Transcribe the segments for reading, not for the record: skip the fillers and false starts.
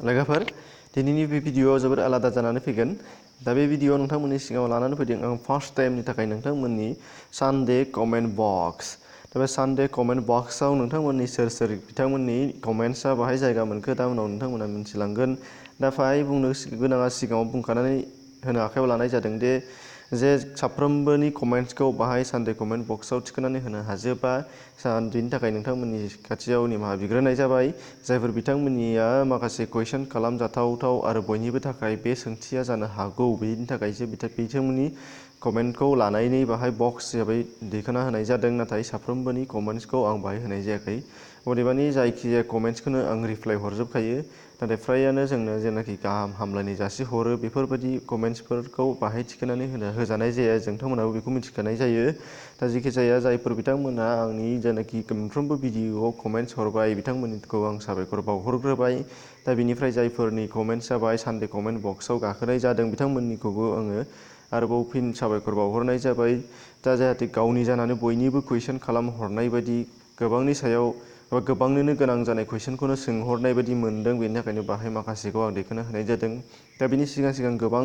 लोगोफोर दिनैनि बे भिडिअ'आ जोबोद आलादा जानानै फैगोन। दा बे भिडिअ'आव नोंथांमोननि सिगाङाव लानानै फैदों आं फार्स्ट टाइमनि थाखाय नोंथांमोननि सानडे कमेन्ट बक्स। दा बे सानडे कमेन्ट बक्सआव नोंथांमोननि सोर बिथांमोननि कमेन्ट्सआ बाहाय जायगा मोनखो दा उनाव नोंथांमोना मिथिलांगोन। दा फाय बुंनो गोनाङा सिगाङाव बुंखानानै होनो आखायाव लानाय जादों जे साफ्रोमबोनि कमेन्ट्सखौ बाहाय सानडे कमेन्ट बक्सआव थिखोनानै होनो हाजोबा बेनि थाखाय नोंथांमोननि खाथियाव निमाहा बिग्रोनाय जाबाय। जायफोर बिथांमोननिया माखासे कुइसन खालामजाथाव आरो बयनिबो थाखाय बे सोंथिया जानो हागौ बेनि थाखायसो बिथांमोननि कमेन्टखौ लानानै बाहाय बक्स हिसाबै दैखांना होनाय जादों। नाथाय साफ्रोमबोनि कमेन्ट्सखौ आं बाहाय होनाय जायाखै। अदेबानि जायखिजाया कमेन्ट्सखौनो आं रिप्लाइ हरजोबखायो। नाथाय फ्रायानो जोंनो जेनाखि गाहाम हामलायनाय जासिहरो बेफोरबायदि कमेन्ट्सफोरखौ बाहाय थिखोनानै होजानाय जाया। नोंथांमोनाबो बेखौ मिथिखानाय जायो। दा जेखि जाया जायफोर बिथांमोना आंनि जेनाखि मोनफ्रोमबो भिडिअ'आव कमेन्ट्स हरबाय बिथांमोनखौ आं साबायखर बावहरग्रोबाय। दा बिनिफ्राय जायफोरनि कमेन्ट्सआ बाहाय सानडे कमेन्ट बक्सआव गाखोनाय जादों बिथांमोननिखौबो आङो आरोबाव फिन साबायखर बावहरनाय जाबाय। दा जाहाथे गावनि जानानै बयनिबो कुइसन खालामहरनाय बायदि गोबांनि सायाव बा गोबांनोनो गोनां जानाय कुइसनखौनो सोंहरनाय बायदि मोनदों बेनि थाखायनो बाहाय माखासेखौ आं दैखांना होनाय जादों। दा बिनि सिगां गोबां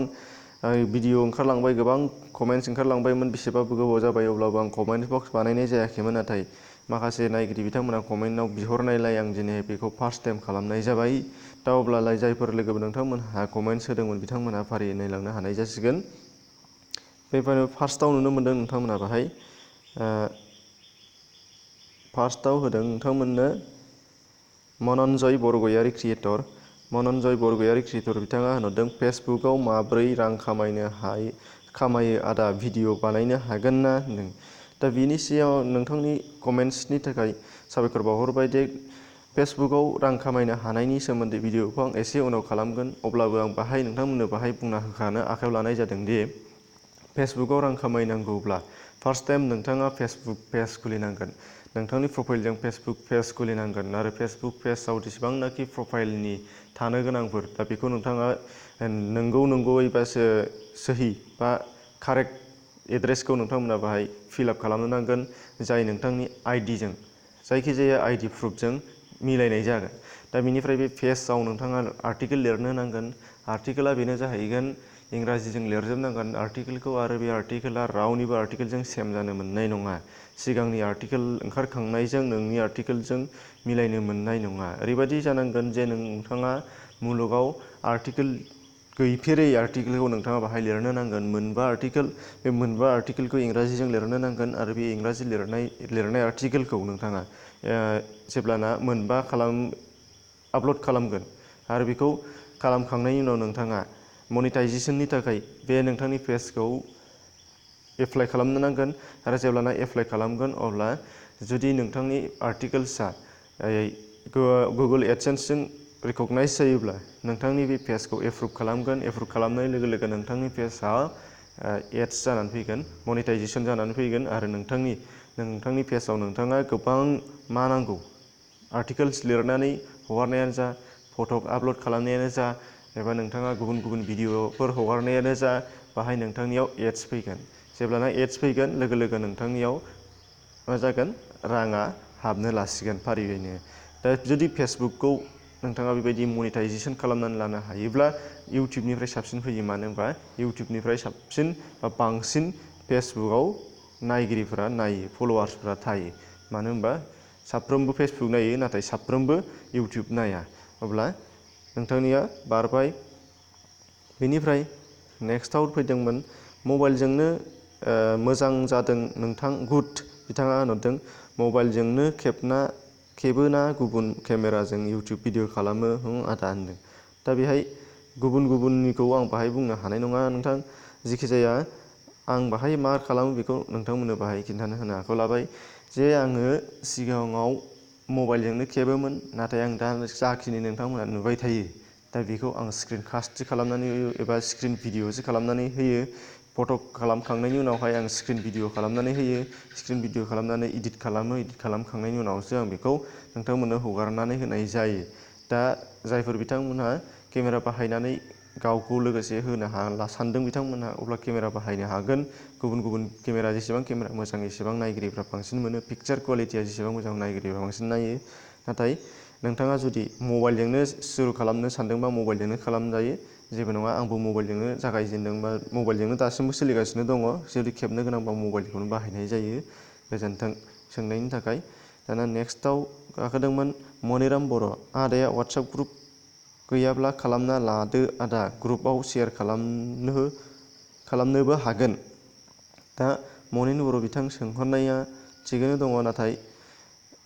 भिडिअ ओंखारलांबाय, गोबां कमेन्ट्स ओंखारलांबायमोन। बेसेबाबो गोबाव जाबाय अब्लाबो आं कमेन्ट बक्स बानायनाय जायाखैमोन। नाथाय माखासे नायगिरि बिथांमोना कमेन्टआव बिहरनायलाय आं दिनै बेखौ फार्स्ट टाइम खालामनाय जाबाय। दा अब्लालाय जायफोर लोगोफोर नोंथांमोनहा कमेन्ट्स होदोंमोन बिथांमोनहा फारियै नायलांनो हानाय जासिगोन। बेबायनो फार्स्टआव नुनो मोनदों नोंथांमोनहा बाहाय फार्स्टआव होदों नोंथांमोननो मनन्जय बरगयारि क्रिएटर। मनन्जय बरगयारि क्रिएटर बिथाङा होनहरदों फेसबुकआव माब्रै रां खामायो आदा भिडिअ बानायनो हागोन ना होनदों। दा बिनि सिगाङाव नोंथांनि कमेन्ट्सनि थाखाय साबायखर बावहरबाय दे फेसबुकआव रां खामायनो हानायनि सोमोन्दै भिडिअखौ आं एसे उनाव खालामगोन। अब्लाबो आं बाहाय नोंथांमोननो बाहाय बुंना होखानो आखायाव लानाय जादों दि फेसबुकआव रां खामायनांगौब्ला फार्स्ट टाइम नोंथाङा फेसबुक पेज खुलिनांगोन। नोंथांनि प्रफाइलजों फेसबुक पेज खुलिनांगोन आरो फेसबुक पेजआव जेसेबांनाखि प्रफाइलनि थानो गोनांफोर दा बेखौ नोंथाङा नंगौयै बा सहि बा कारेक्ट एड्रेसखौ नोंथांमोना बाहाय फिलआप खालामनो नांगोन। जाय नोंथांनि आइडिजों जायखिजाया आइडि प्रुफजों मिलायनाय जागोन। दा बिनिफ्राय बे पेजआव नोंथाङा आर्टिकेल लिरनो नांगोन। आर्टिकेला बेनो जाहैगोन इंराजिजों लिरजोबनांगोन आर्टिकेलखौ आरो बे आर्टिकेला रावनिबो आर्टिकेलजों सेम जानो मोननाय नङा। सिगांनि आर्टिकेल ओंखारखांनायजों नोंनि आर्टिकेलजों मिलायनो मोननाय नङा। ओरैबायदि जानांगोन जे नोंथाङा मुलुगाव आर्टिकेल गैफेरै आर्टिकेलखौ नोंथाङा बाहाय लिरनो नांगोन। मोनबा आर्टिकेल बे मोनबा आर्टिकेलखौ इंराजिजों लिरनो नांगोन आरो बे इंराजि लिरनाय आर्टिकेलखौ नोंथाङा जेब्लाना मोनबा आपल'ड खालामगोन आरो बेखौ खालामखांनायनि उनाव नोंथाङा मनिटाइजेसननि थाखाय बे नोंथांनि पेजखौ एप्लाइ खालामनो नांगोन। आरो जेब्लाना एप्लाइ खालामगोन अब्ला जुदि नोंथांनि आर्टिकेल्सआ गुगोल एडसेन्सजों रिकगनाइज जायोब्ला नोंथांनि बे पेजखौ एप्रुभ खालामगोन। एप्रुभ खालामनाय लोगो लोगो नोंथांनि पेजआ एड्स जानानै फैगोन, मनिटाइजेसन जानानै फैगोन आरो नोंथांनि पेजआव नोंथाङा गोबां मा नांगौ आर्टिकेल्स लिरनानै हगारनायानो जा, फट' आपल'ड खालामनायानो जा एबा नोंथाङा गुबुन भिडिअफोर हगारनायानो जा बाहाय नोंथांनियाव एड्स फैगोन। जेब्लाना एड्स फैगोन लोगो लोगो नोंथांनियाव मा जागोन राङा हाबनो लासिगोन फारियैनो। दा जुदि फेसबुकखौ नोंथाङा बेबायदि मनिटाइजेसन खालामनानै लानो हायोब्ला इउटिउबनिफ्राय साबसिन फैयो। मानो होनबा इउटिउबनिफ्राय साबसिन बा बांसिन फेसबुकआव नायगिरिफोरा नायो, फल'वार्सफोरा थायो। मानो होनबा साफ्रोमबो फेसबुक नायो नाथाय साफ्रोमबो इउटिउब नाया। अब्ला नोंथांनिया बारबाय। बेनिफ्राय नेक्स्टआव फैदोंमोन मबाइलजोंनो मोजां जादों नोंथां गुड बिथाङा होनहरदों मबाइलजोंनो खेबोना गुबुन केमेराजों इउटिउब भिडिअ खालामो आदा होनदों। दा बेहाय गुबुननिखौ आं बाहाय बुंनो हानाय नङा नोंथां। जिखिजाया आं बाहाय मा खालामो बेखौ नोंथांमोननो बाहाय खिन्थानो होनो आखायाव लाबाय जे आङो सिगाङाव मबाइलजोंनो खेबोमोन। नाथाय आं दा जाखिनि नोंथांमोना नुबाय थायो दा बेखौ आं स्क्रिन कास्टसो खालामनानै एबा स्क्रिन भिडिअसो खालामनानै होयो। फट' खालामखांनायनि उनावहाय आं स्क्रिन भिडिअ खालामनानै होयो। स्क्रिन भिडिअ खालामनानै इडिट खालामो। इडिट खालामखांनायनि उनावसो आं बेखौ नोंथांमोननो हगारनानै होनाय जायो। दा जायफोर बिथांमोनहा केमेरा बाहायनानै गावखौ लोगोसे होनो सानदों बिथांमोनहा अब्ला केमेरा बाहायनो हागोन। गुबुन केमेरा जेसेबां केमेरा मोजां एसेबां नायगिरिफ्रा बांसिन मोनो। पिकचार कुवालिटिया जेसेबां मोजां नायगिरिफ्रा बांसिन नायो। नाथाय नोंथाङा जुदि मबाइलजोंनो सुरु खालामनो सानदोंबा मबाइलजोंनो खालामजायो, जेबो नङा। आंबो मबाइलजोंनो जागायजेनदोंबा मबाइलजोंनो दासिमबो सोलिगासिनो दङ। जुदि खेबनो गोनांबा मबाइलखौनो बाहायनाय जायो। गोजोन्थों सोंनायनि थाखाय। दाना नेक्स्टआव गाखोदोंमोन मनिराम बर'। आदाया वाट्सएप ग्रुप गैयाब्ला खालामना लादो आदा, ग्रुपआव शेयार खालामनोबो हागोन। दा मनिन बर' बिथां सोंहरनाया थिगैनो दङ, नाथाय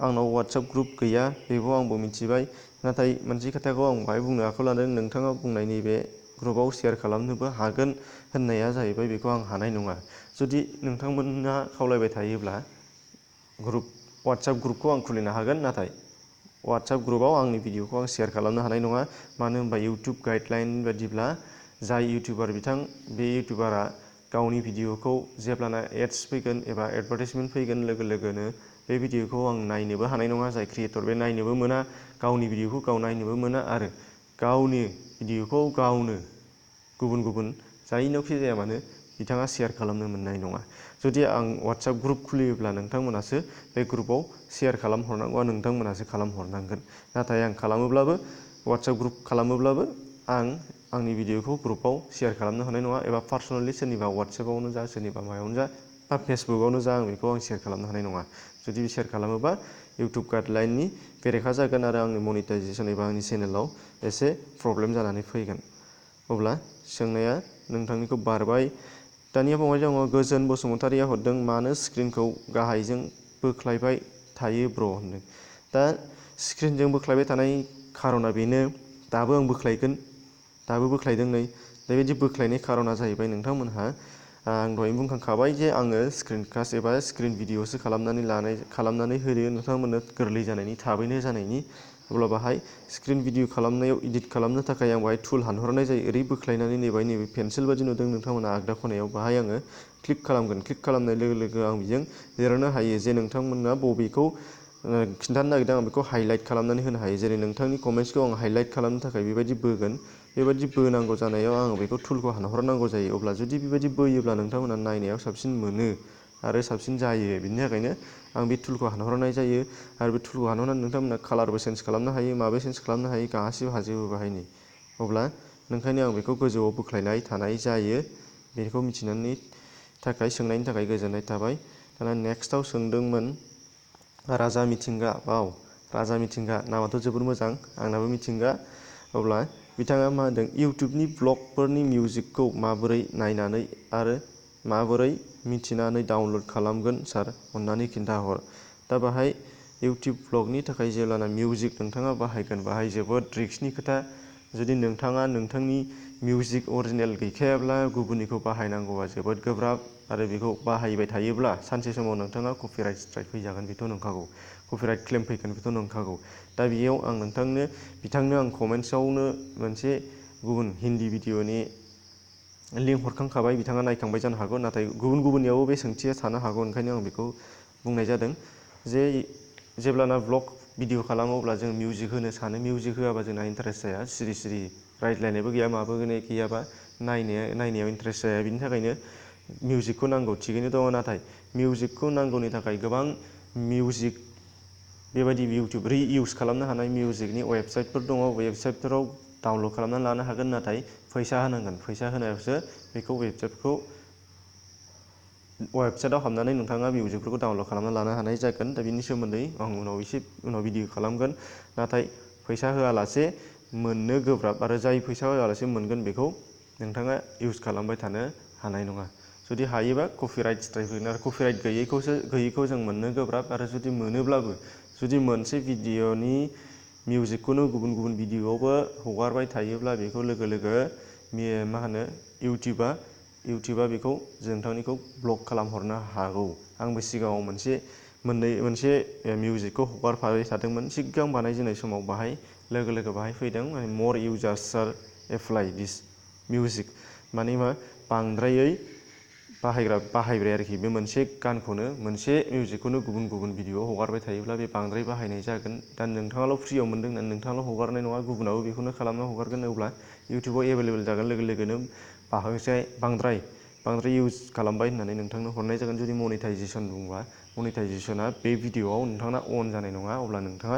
आंनाव वाट्सएप ग्रुप गैया, बेखौ आंबो मिथिबाय। नाथाय मोनसे खोथाखौ आं बाहाय बुंनो आखायाव लादों। नोंथाङा बुंनाय नैबे ग्रुपआव शेयार खालामनोबो हागोन होननाया जाहैबाय, बेखौ आं हानाय नङा। जुदि नोंथांमोना खावलायबाय थायोब्ला वाट्सएप ग्रुपखौ आं खुलिनो हागोन, नाथाय वाट्सएप ग्रुपआव आंनि भिडिअखौ आं शेयार खालामनो हानाय नङा। मानो होनबा इउटुब गाइडलाइन बायदिब्ला जाय इउटुबार बिथां, बे इउटुबारा गावनि भिडिअखौ जेब्लाना एड्स फैगोन एबा एडभार्टाइजमेन्ट फैगोन लोगो लोगोनो बे भिडिअखौ आं नायनोबो हानाय नङा। जाय क्रियेटर बे नायनोबो मोना, गावनि भिडिअखौ गाव नायनोबो मोना, आरो गावनि भिडिअखौ गावनो गुबुन जायनोखि जाया मानो बिथाङा शेयार खालामनो मोननाय नङा। जुदि आं वाट्सएप ग्रुप खुलियोब्ला नोंथांमोनासो बे ग्रुपआव शेयार खालामहरनांगौआ नोंथांमोनासो खालामहरनांगोन। नाथाय आं खालामोब्लाबो, वाट्सएप ग्रुप खालामोब्लाबो आं आंनि भिडिअखौ ग्रुपआव शेयार खालामनो हानाय नङा, एबा पार्सनेलि सोरनिबा वाट्सएपआवनो जा, सोरनिबा मायावनो जा, बा फेसबुकआवनो जा, आं बेखौ शेयार खालामनो हानाय नङा। जुदि शेयार खालामोबा इउटुब गाइडलाइननि बेरेखा जागोन आरो आंनि मनिटाइजेसन एबा आंनि चेनेलाव एसे प्रब्लेम जानानै फैगोन। अब्ला सोंनाया नोंथांनिखौ बारबाय। दानिया फंबाय दङ गोजोन बसुमतारिया हरदों, मानो स्क्रिनखौ गाहायजों बोख्लायबाय थायो ब्र' होनदों। दा स्क्रिनजों बोख्लायबाय थानाय खार'ना बेनो, दाबो आं बोख्लायगोन, दाबो बोख्लायदों नै। बेबायदि बोख्लायनाय खार'ना जाहैबाय नोंथांमोनहा, आं दहायनो बुंखांखाबाय जे आङो स्क्रिन कास्ट एबा स्क्रिन भिडिअसो खालामनानै होयो नोंथांमोननो गोरलै जानायनि, थाबैनो जानायनि। अब्ला बाहाय स्क्रिन भिडिअ खालामनायाव इडिट खालामनो थाखाय आं बाहाय टुल हानहरनाय जायो। ओरै बोख्लायनानै नैबे पेन्सिल बादि नुदों नोंथांमोना आगदा खनायाव, बाहाय आङो क्लिक खालामगोन। क्लिक खालामनाय लोगो लोगो आं बेजों लिरनो हायो जे नोंथांमोना बबेखौ खिन्थानो नागिरदों, आं बेखौ हाइलाइट खालामनानै होनो हायो। जेरै नोंथांनि कमेन्ट्सखौ आं हाइलाइट खालामनो थाखाय बेबायदि बोगोन, बेबायदि बोनांगौ जानायाव आं बेखौ टुलखौ हानहरनांगौ जायो। अब्ला जुदि बेबायदि बोयोब्ला नोंथांमोना नायनायाव साबसिन मोनो आरो साबसिन जायो। बिनि थाखायनो आं बे टुलखौ हानहरनाय जायो। आरो बे टुलखौ हानहरनानै नोंथांमोना कालारबो चेन्ज खालामनो हायो, माबो चेन्ज खालामनो हायो, गासिबो हाजोबो बाहायनो। अब्ला ओंखायनो आं बेखौ गोजौआव बोख्लायनाय थानाय जायो। बेखौ मिथिनायनि थाखाय, सोंनायनि थाखाय गोजोननाय थाबाय। दाना नेक्स्टआव सोंदोंमोन राजा मिथिंगा। वाव, राजा मिथिंगा नामाथ' जोबोर मोजां, आंनाबो मिथिंगा। अब्ला बिथाङा मा होनदों, इउटुबनि ब्लगफोरनि मिउजिकखौ माबोरै नायनानै आरो माबोरै मिथिनानै डाउनलड खालामगोन सार, अन्नानै खिन्थाहर। दा बाहाय इउटुब ब्लगनि थाखाय जेब्लाना मिउजिक नोंथाङा बाहायगोन, बाहाय जोबोद रिक्सनि खोथा। जुदि नोंथाङा नोंथांनि मिउजिक अरिजिनेल गैखायाब्ला गुबुननिखौ बाहायनांगौआ जोबोद गोब्राब, आरो बेखौ बाहायबाय थायोब्ला सानसे समाव नोंथाङा कपिराइट स्ट्राइक फैजागोन, बेथ' नंखागौ। कपिराइट क्लेम फैगोन, बेथ' नंखागौ। दा बेयाव आं बिथांनो आं कमेन्ट्सआवनो मोनसे गुबुन हिन्दी भिडिअनि लिंक हरखांखाबाय, बिथाङा नायखांबाय जानो हागौ। नाथाय गुबुननियावबो बे सोंथिया थानो हागौ, ओंखायनो आं बेखौ बुंनाय जादों जे जेब्लाना ब्लग भिडिअ खालामो अब्ला जों मिउजिक होनो सानो। मिउजिक होआबा जोंना इन्टारेस्ट जाया, सिरि सिरि रायज्लायनायबो गैया, माबो गैयाबा नायनायाव इन्टारेस्ट जाया। बिनि थाखायनो मिउजिकखौ नांगौ, थिगैनो दङ। नाथाय मिउजिकखौ नांगौनि थाखाय गोबां मिउजिक बेबायदि इउटुब इउस खालामनो हानाय मिउजिकनि वेबसाइटफोर दङ। वेबसाइटफोराव डाउनलड खालामनानै लानो हागोन, नाथाय फैसा होनांगोन। फैसा होनायावसो बेखौ वेबसाइटआव हाबनानै नोंथाङा मिउजिकफोरखौ डाउनलड खालामना लानो हानाय जागोन। दा बिनि सोमोन्दै आं उनाव भिडिअ खालामगोन। नाथाय फैसा होआलासे मोननो गोब्राब, आरो जाय फैसा होआलासे मोनगोन बेखौ नोंथाङा इउस खालामबाय थानो हानाय नङा। जुदि हायोबा कपिराइट स्ट्राइक फैगोन, आरो कपिराइट गैयैखौ जों मोननो गोब्राब। आरो जुदि मोनोब्लाबो, जुदि मोनसे भिडिअनि मिउजिकखौनो गुबुन भिडिअआवबो हगारबाय थायोब्ला बेखौ लोगो लोगो इउटुबा बेखौ नोंथांनिखौ ब्लक खालामहरनो हागौ। आंबो सिगाङाव मोनसे मिउजिकखौ हगारफाबाय थादोंमोन, सिगां बानायजेननाय समाव। बाहाय लोगो लोगो बाहाय फैदों मर इउजार्स आर एप्लाइ दिस मिउजिक, माने मा बांद्रायै बाहायबाय आरोखि। बे मोनसे गानखौनो, मोनसे मिउजिकखौनो गुबुन भिडिअआव हगारबाय थायोब्ला बे बांद्राय बाहायनाय जागोन। दा नोंथाङाल' फ्रियाव मोनदों होननानै नोंथाङाल' हगारनाय नङा, गुबुनाबो बेखौनो खालामना हगारगोन। अब्ला इउटुबाव एभेलेबेल जागोन, लोगो लोगोनो बांद्राय इउज खालामबाय होननानै नोंथांनो हरनाय जागोन। जुदि मनिटाइजेसन बुंबा, मनिटाइजेसना बे भिडिअआव नोंथांना अन जानाय नङा। अब्ला नोंथाङा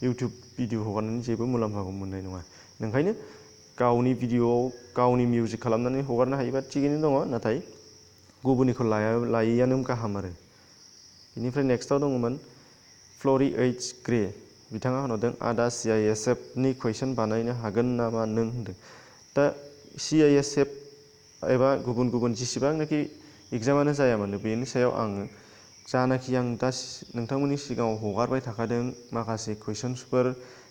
इउटिउब भिडिअ हगारनानै जेबो मुलाम्फाखौ मोननाय नङा। ओंखायनो गावनि भिडिअआव गावनि मिउजिक खालामनानै हगारनो हायोबा थिगैनो दङ, नाथाय गुबुननिखौ लायैआनो गाहाम आरो। बेनिफ्राय नेक्स्टआव दङमोन फ्ल'रि एइच ग्रे। बिथाङा होनहरदों आदा CISF नि कुइसन बानायनो हागोन नामा नों होनदों। दा CISF एबा गुबुन जेसेबांनाखि एग्जामानो जाया मानो बेनि सायाव आङो जानाखि आं दा नोंथांमोननि सिगाङाव हगारबाय थाखादों माखासे कुइसन्सफोर,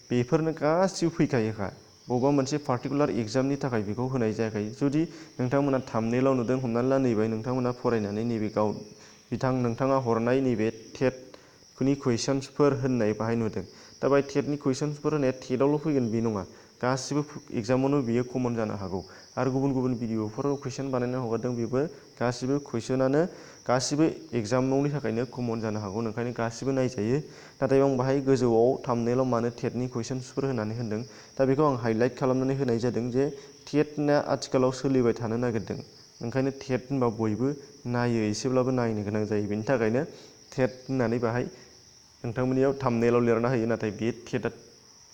बेफोरनो गासिबो फैखायोखा। बबेबा मोनसे पार्टिकुलार एग्जामनि थाखाय बेखौ होनाय जायाखै। जुदि नोंथांमोना थाम्बनेइलाव नुदों, हमनानै ला नैबे नोंथांमोना फरायनानै नैबे नोंथाङा हरनाय नैबे टेटनि कुइसन्सफोर होननाय बाहाय नुदों। दा बाहाय टेटनि कुइसन्सफोर होनाया टेटआवल' फैगोन बे नङा, गासिबो एग्जामावनो बियो कमन जानो हागौ। आरो गुबुन भिडिअफोराव कुइसन बानायना हगारदों, बेबो गासिबो कुइसनानो गासिबो एग्जामनि थाखायनो कमन जानो हागौ। ओंखायनो गासिबो नायजायो। नाथाय आं बाहाय गोजौआव थाम्बनेइलाव मानो टेटनि कुइसन्सफोर होनानै होनदों, दा बेखौ आं हाइलाइट खालामनानै होनाय जादों जे टेटना आथिखालाव सोलिबाय थानो नागिरदों। ओंखायनो टेट होनबा बयबो नायो, एसेब्लाबो नायनो गोनां जायो। बेनि थाखायनो टेट होननानै बाहाय नोंथांमोननियाव थाम्बनेइलाव लिरना होयो। नाथाय बे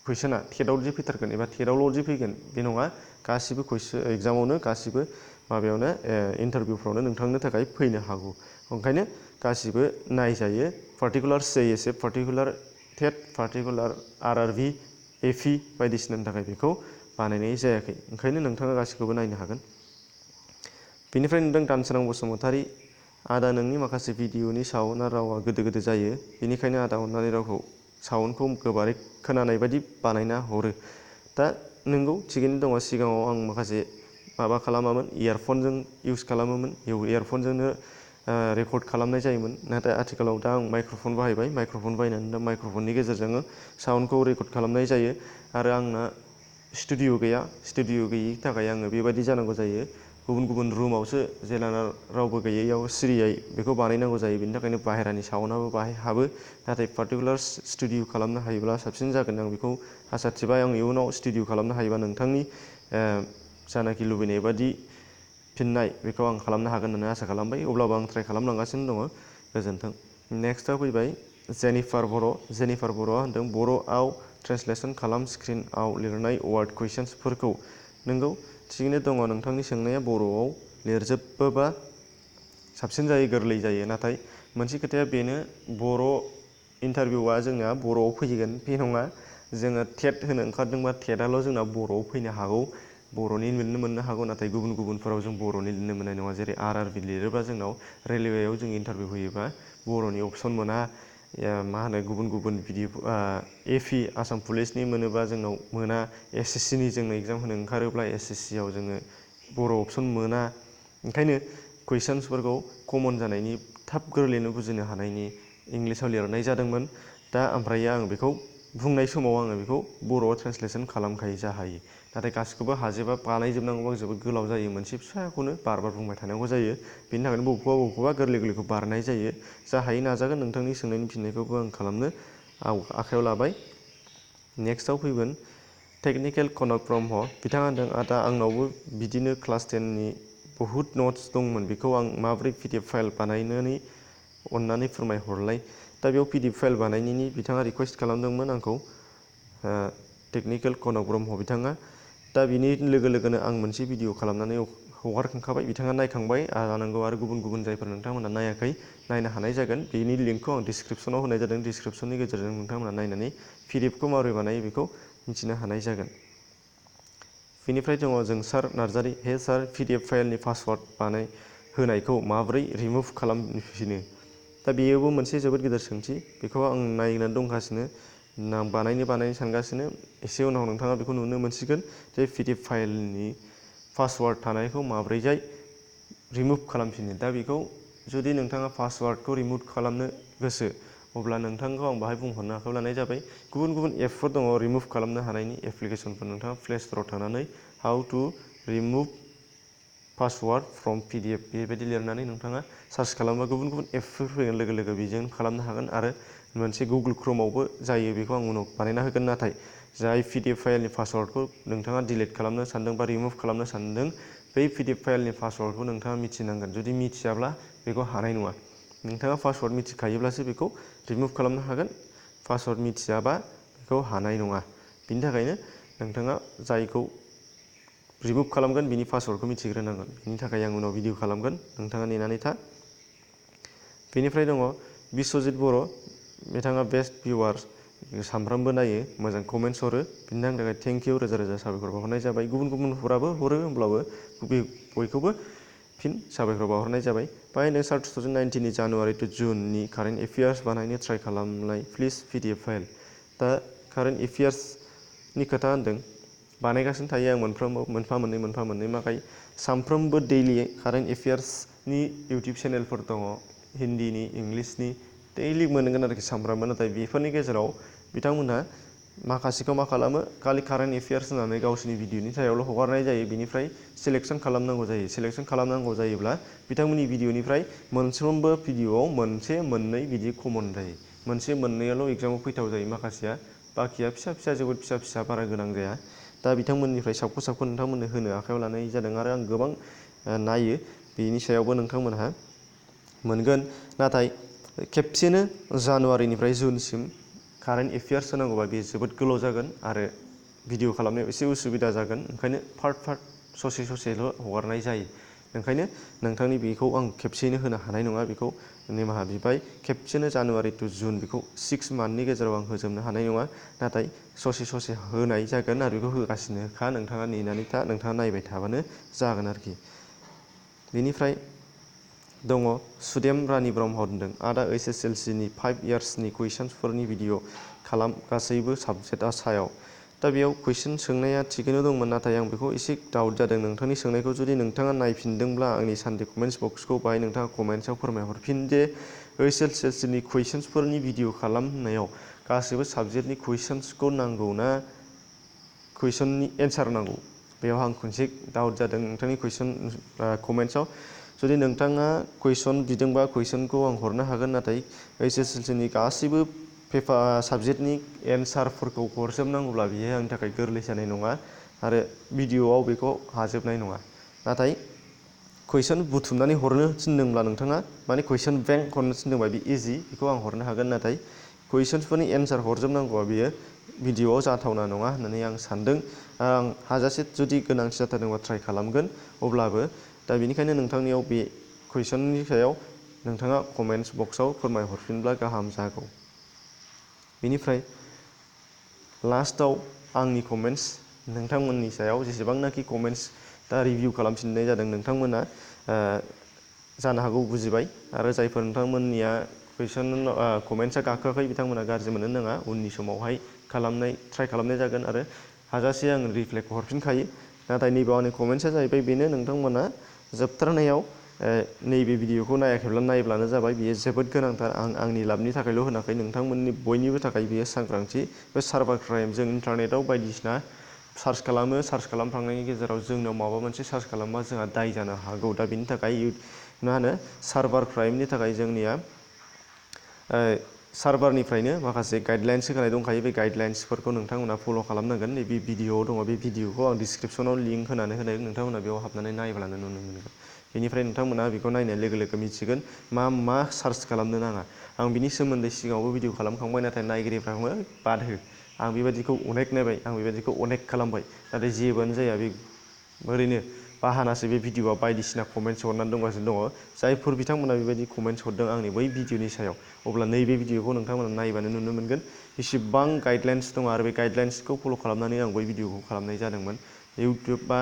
कुइसना टेटआव जे फैथारगोन एबा टेटआवल' जे फैगोन बे नङा, गासिबो एग्जामावनो गासिबो माबायावनो इन्टारभिउफ्रावनो नोंथांनो थाखाय फैनो हागौ। ओंखायनो गासिबो नायजायो। पार्टिकुलार CISF, पार्टिकुलार टेट, पार्टिकुलार RRB, AP बायदिसिनानि थाखाय बेखौ बानायनाय जायाखै। ओंखायनो नोंथाङा गासिखौबो नायनो हागोन। बेनिफ्राय नुदों दानसोरां बसुमतारी। आदा नोंनि माखासे भिडिअनि साउन्ड आरो रावा गोदो जायो, बेनिखायनो आदा अननानै रावखौ साउन्डखौ गोबारै खोनानाय बायदि बानायना हरो। दा नोंगौ थिगैनो दङ। सिगाङाव आं माखासे माबा खालामामोन, इयारफनजों इउस खालामोमोन, इयारफनजोंनो रेकर्ड खालामनाय जायोमोन। नाथाय आथिखालाव दा आं माइक्र'फन बाहायबाय। माइक्र'फन बाहायनानै दा माइक्र'फननि गेजेरजों साउन्डखौ रेकर्ड खालामनाय जायो। आरो आंना स्टुडिअ गैया। स्टुडिअ गैयिनि थाखाय आङो बेबायदि जानांगौ जायो। गुबुन रुमावसो जेब्लाना रावबो गैयैयाव सिरियै बेखौ बानायनांगौ जायो। बेनि थाखायनो बाहेरानि साउन्डआबो बाहाय हाबो। नाथाय पार्टिकुलार स्टुडिअ खालामनो हायोब्ला साबसिन जागोन। आं बेखौ आसा थिबाय। आं इयुनाव स्टुडिअ खालामनो हायोबा नोंथांनि जानाखि लुबैनाय बादि फिननाय बेखौ आं खालामनो हागोन होननानै आसा खालामबाय। अब्लाबो आं ट्राइ खालामलांगासिनो दङ। गोजोन्थों। नेक्स्टआव फैबाय जेनिफार बर'। जेनिफार बर'आ होनदों बर'आव ट्रेन्सलेसन खालाम स्क्रिनआव लिरनाय वार्ड कुइसन्सफोरखौ। नोंगौ थिगैनो दङ, नोंथांनि सोंनाया बर'आव लिरजोबोबा साबसिन जायो, गोरलै जायो। नाथाय मोनसे खोथाया बेनो, बर' इन्टारभिउआ जोंना बर'आव फैगोन बे नङा। जोङो टेट होनो ओंखारदोंबा टेटआल' जोंना बर'आव फैनो हागौ, बर'नि लिरनो मोननो हागौ। नाथाय गुबुनफोराव जों बर'नि लिरनो मोननाय नङा। जेरै RRB लिरोबा जोंनाव रेलवेआव जों इन्टारभिउ होयोबा बर'नि अपसन मोना। मा होनो गुबुन भिडिअ AP आसाम पुलिसनि मोनोबा जोंनाव मोना। SSC नि जोंनो एग्जाम होनो ओंखारोब्ला SSC आव जोङो बर' अपसन मोना। ओंखायनो कुइसन्सफोरखौ कमन जानायनि, थाब गोरलैनो बुजिनो हानायनि इंलिसाव लिरनाय जादोंमोन। दा ओमफ्राय आं बेखौ बुंनाय समाव आङो बेखौ बर'आव ट्रेन्सलेसन खालामखायो जा हायो। नाथाय गासिखौबो हाजोबा, बानायजोबनांगौबा जोबोद गोलाव जायो। मोनसे फिसाखौनो बार बुंबाय थानांगौ जायो। बेनि थाखायनो बबेखौबा गोरलैखौ बारनाय जायो। जा हायो नाजागोन। नोंथांनि सोंनायनि फिननायखौबो आं खालामनो आखायाव लाबाय। नेक्स्टआव फैगोन टेकनिकेल कनक ब्रह्म। बिथाङा होनदों आदा आंनावबो बिदिनो क्लास 10नि बहुद नट्स दंमोन, बेखौ आं माबोरै PDF फाइल बानायनानै अननानै फोरमायहरलाय। दा बेयाव PDF फाइल बानायनायनि बिथाङा रिकुवेस्ट खालामदोंमोन आंखौ, टेकनिकेल कनक ब्रह्म बिथाङा। दा बिनि लोगोनो आं मोनसे भिडिअ खालामनानै हगारखांखाबाय। बिथाङा नायखांबाय जानांगौ। आरो गुबुन जायफोर नोंथांमोना नायाखै, नायनो हानाय जागोन। बेनि लिंकखौ आं डिसक्रिपसनाव होनाय जादों। डिसक्रिपसननि गेजेरजों नोंथांमोना नायनानै PDFखौ माबोरै बानायो बेखौ मिथिनो हानाय जागोन। बेनिफ्राय दङ जोंसार नार्जारी। हे सार, PDF फाइलनि पासवार्ड होनायखौ माबोरै रिमुभ खालामफिनो? दा बेयोबो मोनसे जोबोद गिदिर सोंथि। बेखौ आं नायनानै दंगासिनो, बानायनो सानगासिनो। एसे उनाव नोंथाङा बेखौ नुनो मोनसिगोन जे PDF फाइलनि पासवार्ड थानायखौ माब्रैजाय रिमुभ खालामफिनो। दा बेखौ जुदि नोंथाङा पासवार्डखौ रिमुभ खालामनो गोसो, अब्ला नोंथांखौ आं बाहाय बुंहरनो आखायाव लानाय जाबाय। गुबुन एपफोर दङ रिमुभ खालामनो हानायनि एप्लिकेसनफोर। नोंथाङा प्ले स्ट'राव थांनानै how to remove password from PDF बेबायदि लिरनानै नोंथाङा सार्च खालामोबा गुबुन एपफोर फैगोन। लोगो बेजों खालामनो हागोन। आरो मोनसे गुगोल क्रोमावबो जायो, बेखौ आं उनाव बानायना होगोन। नाथाय जाय PDF फाइलनि पासवार्डखौ नोंथाङा डिलिट खालामनो सानदों बा रिमुभ खालामनो सानदों, बै PDF फाइलनि पासवार्डखौ नोंथाङा मिथिनांगोन। जुदि मिथियाब्ला बेखौ हानाय नङा। नोंथाङा पासवार्ड मिथिखायोब्लासो बेखौ रिमुभ खालामनो हागोन। पासवार्ड मिथियाबा बेखौ हानाय नङा। बिनि थाखायनो नोंथाङा जायखौ रिमुभ खालामगोन बिनि पासवर्डखौ मिथिग्रोनांगोन। बिनि थाखाय आं उनाव भिडिअ खालामगोन, नोंथाङा नेनानै था। बेनिफ्राय दङ बिश्वजित बर', बिथाङा बेस्ट भिउवार्स, सानफ्रामबो नायो, मोजां कमेन्ट्स हरो, बिनि थाखाय थेंक इउ, रोजा रोजा साबायखर बावहरनाय जाबाय। गुबुन गुबुनफोराबो हरो, होमब्लाबो बयखौबो फिन साबायखर बावहरनाय जाबाय। बाहाय नों सार 2019 जानुवारि टु जुननि कारेन्ट एफेयार्स बानायनो ट्राइ खालामनाय प्लिज PDF फाइल। दा कारेन्ट एफेयार्सनि खोथा होनदों, बानायगासिनो थायो आं मोनफा मोननै माखाय सानफ्रोमबो दैलि कारेन्ट एफेयार्सनि इउटिउब चेनेलफोर दङ, हिन्दीनि, इंलिसनि, दैलि मोनगोन आरोखि सानफ्रामबो। नाथाय बेफोरनि गेजेराव बिथांमोनहा माखासेखौ मा खालामो, खालि कारेन्ट एफेयार्स होननानै गावसोरनि भिडिअनि सायावल' हगारनाय जायो। बिनिफ्राय सिलेक्सन खालामनांगौ जायो। सिलेक्सन खालामनांगौ जायोब्ला बिथांमोननि भिडिअनिफ्राय मोनफ्रोमबो भिडिअआव मोनसे मोननै बिदि कमन जायो। मोनसे मोननैयाल' एग्जामाव फैथाव जायो माखासेया, बाखिया फिसा जोबोद फिसा बारा गोनां जाया। दा बिथांमोननिफ्राय साबख' नोंथांमोननो होनो आखायाव लानाय जादों आरो आं गोबां नायो, बेनि सायावबो नोंथांमोनहा मोनगोन। नाथाय खेबसेनो जानुवारिनिफ्राय जुनसिम कारेन्ट एफेयार्स होनांगौबा बे जोबोद गोलाव जागोन आरो भिडिअ खालामनायाव एसे उसुबिदा जागोन। ओंखायनो पार्ट ससेल' हगारनाय जायो। ओंखायनो नोंथांनि बेखौ आं खेबसेयैनो होनो हानाय नङा, बेखौ निमाहा बिबाय। खेबसेनो जानुवारि टु जुन बेखौ 6 मान्थनि गेजेराव आं होजोबनो हानाय नङा। नाथाय ससे होनाय जागोन आरो बेखौ होगासिनोखा। नोंथाङा नेनानै था, नोंथाङा नायबाय थाबानो जागोन आरोखि। बेनिफ्राय दङ सुदेम रानि ब्रह्म होनदों, आदा SSLCनि 5 इयार्सनि कुइसन्सफोरनि भिडिअ खालाम गासैबो साबजेक्टआ सायाव। दा बेयाव कुइसन सोंनाया थिगैनो दंमोन, नाथाय आं बेखौ एसे डाउट जादों। नोंथांनि सोंनायखौ जुदि नोंथाङा नायफिनदोंब्ला आंनि सानडे कमेन्ट्स बक्सखौ, बाहाय नोंथाङा कमेन्ट्सआव फोरमायहरफिन जे SSLCनि कुइसन्सफोरनि भिडिअ खालामनायाव गासैबो साबजेक्टनि कुइसन्सखौ नांगौ ना कुइसननि एन्सार नांगौ। बेयाव आं खनसे डाउट जादों नोंथांनि कमेन्ट्सआव। जुदि नोंथाङा कुइसन बिदोंबा कुइसनखौ आं हरनो हागोन, नाथाय SSLCनि गासैबो साबजेक्टनि एन्सारफोरखौ हरजोबनांगौब्ला बियो आंनि थाखाय गोरलै जानाय नङा आरो भिडिअआव बेखौ हाजोबनाय नङा। नाथाय कुइसन बुथुमनानै हरनो थिनदोंब्ला नोंथाङा, माने कुइसन बेंक हरनो थिनदोंबा बे इजि, बेखौ आं हरनो हागोन। नाथाय कुइसन्सफोरनि एन्सार हरजोबनांगौआ बियो भिडिअआव जाथावना नङा होननानै आं सानदों। आं हाजासे जुदि गोनांथि जाथारदोंबा ट्राइ खालामगोन। अब्लाबो दा बेनिखायनो नोंथांनियाव बे कुइसननि सायाव नोंथाङा कमेन्ट्स बक्सआव फोरमायहरफिनब्ला गाहाम जागौ। बेनिफ्राय लास्टआव आंनि कमेन्ट्स, नोंथांमोननि सायाव जेसेबांनाखि कमेन्ट्स दा रिभिउ खालामफिननाय जादों, नोंथांमोना जानो हागौ बुजिबाय। आरो जायफोर नोंथांमोननिया कमेन्ट्सआ गाखोआखै बिथांमोना गाज्रि मोननो नाङा। उननि समावहाय ट्राइ खालामनाय जागोन आरो हाजासे आं रिप्लाइखौ हरफिनखायो। नाथाय नैबेयाव आंनि कमेन्ट्सआ जाहैबाय बेनो, नोंथांमोना जोबथारनायाव नैबे भिडिअखौ नायब्लानो जाबाय। बियो जोबोद गोनांथार। आं आंनि लाबनि थाखायल' होनाखै, नोंथांमोननि बयनिबो थाखाय बियो सांग्रांथि। बे साइबार क्राइम, जों इन्टारनेटआव बायदिसिना सार्च खालामफ्लांनायनि गेजेराव जोंनाव माबा मोनसे सार्च खालामबा जोंहा दाय जानो हागौ। दा बेनि थाखाय साइबार क्राइमनि थाखाय जोंनिया सार्भारनिफ्रायनो माखासे गाइडलाइन्स होनाय दंखायो। बे गाइडलाइन्सफोरखौ नोंथांमोना फल' खालामनांगोन। नैबे भिडिअआव दङ, बे भिडिअखौ आं डिसक्रिपसनाव लिंक होनानै होदों, नोंथांमोना बेयाव हाबनानै नायब्लानो नुनो मोनगोन। बेनिफ्राय नोंथांमोना बेखौ नायनाय लोगो लोगो मिथिगोन मा सार्च खालामनो नाङा। आं बिनि सोमोन्दै सिगाङावबो भिडिअ खालामखांबाय, नाथाय नायगिरिफ्राबो बाद हो, आं बेबायदिखौ अनेक नायबाय, आं बेबायदिखौ अनेक खालामबाय, नाथाय जेबोआनो जाया। बे ओरैनो बाहानासो। बे भिडिअआ बायदिसिना कमेन्ट्स हरनानै दंगासिनो दङ। जायफोर बिथांमोना बेबायदि कमेन्ट्स हरदों आंनि बै भिडिअनि सायाव, अब्ला नैबे भिडिअखौ नोंथांमोना नायबानो नुनो मोनगोन बेसेबां गाइडलाइन्स दङ। आरो बे गाइडलाइन्सखौ फल' खालामनानै आं बै भिडिअखौ खालामनाय जादोंमोन। इउटुब बा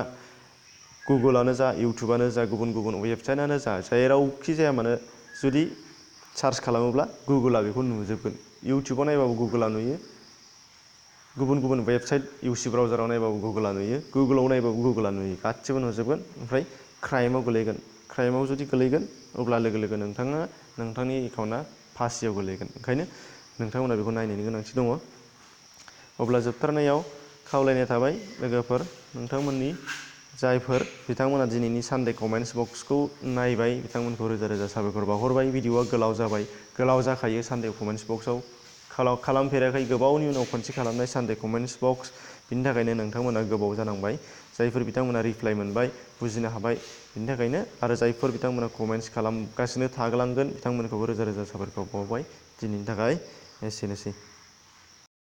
गुगोलानो जा, इउटुबानो जा, गुबुन वेबसाइटआनो जा, जेरावखि जाया मानो जुदि सार्च खालामोब्ला गुगोला बेखौ नुजोबगोन। इउटुबाव नायबाबो गुगोला नुयो, गुबुन वेबसाइट इउसि ब्राउजाराव नायबाबो गुगोला नुयो, गुगोलाव नायबाबो गुगोला नुयो, गासिबो नुजोबगोन। ओमफ्राय क्राइमाव गोलैगोन। क्राइमाव जुदि गोलैगोन, अब्ला लोगो लोगो नोंथांनि एकाउन्टआ फासियाव गोलैगोन। ओंखायनो नोंथांमोना बेखौ नायनायनि गोनांथि दङ। अब्ला जोबथारनायाव खावलायनाय थाबाय लोगोफोर, नोंथांमोननि जायफोर बिथांमोना दिनैनि सानडे कमेन्ट्स बक्सखौ नायबाय, बिथांमोनखौ रोजा रोजा साबायखर बावहरबाय। भिडिअआ गोलाव जाबाय, गोलाव जाखायो सानडे कमेन्ट्स बक्सआव। खालामफेराखै, गोबावनि उनाव खनसे खालामनाय सानडे कमेन्ट्स बक्स, बिनि थाखायनो नोंथांमोना गोबाव जानांबाय। जायफोर बिथांमोना रिप्लाइ मोनबाय, बुजिनो हाबाय, बिनि थाखायनो। आरो जायफोर बिथांमोना कमेन्ट्स खालामगासिनो थागलांगोन, बिथांमोनखौबो रोजा रोजा साबायखर बावबाय। दिनैनि थाखाय एसेनोसै।